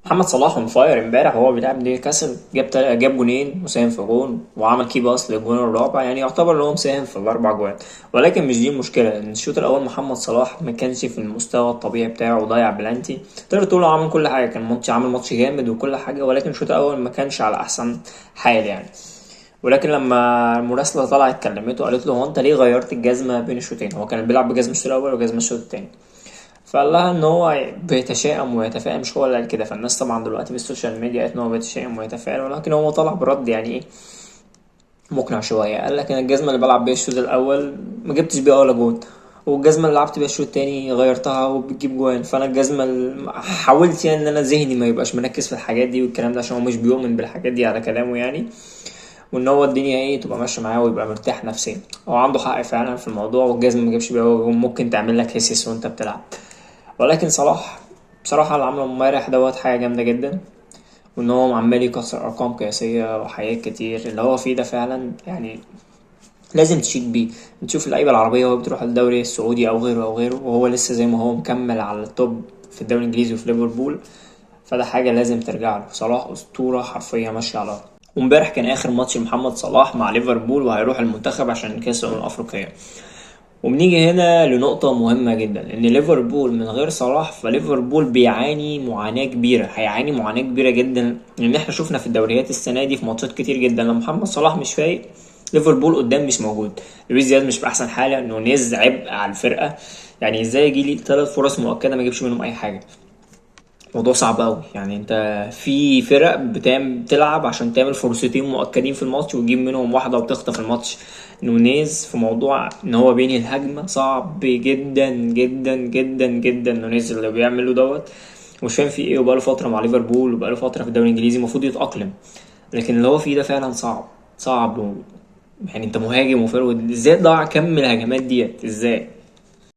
محمد صلاح on fire امبارح وهو بيلعب نيوكاسل، جاب جونين وساهم في جون وعمل key pass للجون الرابع، يعني يعتبر ان هو مساهم في الاربع جوان. ولكن مش دي المشكلة، ان الشوط الاول محمد صلاح ما كانش في المستوى الطبيعي بتاعه وضيع بلانتي، تقدر تقول هو عمل كل حاجة، كان ماتش عامل ماتش جامد وكل حاجة، ولكن الشوط الاول ما كانش على احسن حال يعني. ولكن لما المراسله طلعت كلمته قالت له هو انت ليه غيرت الجزمة بين الشوطين؟ هو كان بيلعب بجزمه الشوط الاول وجزمه الشوط الثاني. فقال لها ان هو بيتشائم ويتفائل، مش هو اللي قال كده، فالناس طبعا دلوقتي في ال social media قالت ان هو بيتشائم ويتفائل، ولكن هو طلع برد يعني ايه مقنع شوية، قال لك انا الجزمة اللي بلعب بيها الشوط الاول ما جبتش بيها ولا جون، والجزمه اللي لعبت بيها الشوط التاني غيرتها وبتجيب جوان، فانا الجزمة حاولت يعني ان انا ذهني ما يبقاش مركز في الحاجات دي والكلام ده، عشان هو مش بيؤمن بالحاجات دي على كلامه يعني، وان هو الدنيا ايه تبقى ماشية معاه ويبقى مرتاح نفسيا. هو عنده حق فعلا في الموضوع، والجزمه ما جابش بيها جون ممكن تعمل لك هسس وانت بتلعب. ولكن صلاح بصراحة اللي عمله امبارح دوت حاجة جامدة جدا، وان هو عمال يكسر ارقام قياسية وحاجات كتير اللي هو فيه ده فعلا يعني لازم تشيد بيه. تشوف اللعيبة العربية وهو بتروح الدوري السعودي او غيره او غيره، وهو لسه زي ما هو مكمل على ال top في الدوري الانجليزي وفي ليفربول، فده حاجة لازم ترجع له. صلاح اسطورة حرفيا ماشية على الارض. وامبارح كان اخر ماتش لمحمد صلاح مع ليفربول، وهيروح المنتخب عشان كاس الامم الافريقية. وبنيجي هنا لنقطة مهمة جدا، إن ليفربول من غير صلاح فليفربول بيعاني معاناة كبيرة، هيعاني معاناة كبيرة جدا، لأن إحنا شفنا في الدوريات السنة دي في ماتشات كتير جدا لما محمد صلاح مش فايق ليفربول قدام مش موجود، لويس دياز مش في أحسن حالة، نونيز عبء على الفرقة، يعني إزاي يجي لي 3 فرص مؤكدة ما يجيبش منهم أي حاجة؟ موضوع صعب قوي. يعني انت في فرق بتلعب عشان تعمل فرصتين مؤكدين في الماتش وتجيب منهم واحدة وتخطف الماتش. نونيز في موضوع ان هو بينهي الهجمة صعب جدا جدا جدا جدا، نونيز اللي بيعمله دوت مش فاهم فيه ايه، وبقاله فترة مع ليفربول وبقاله فترة في الدوري الانجليزي المفروض يتاقلم، لكن اللي هو فيه ده فعلا صعب صعب يعني انت مهاجم و forward ازاي تضيع كم الهجمات ديت ازاي؟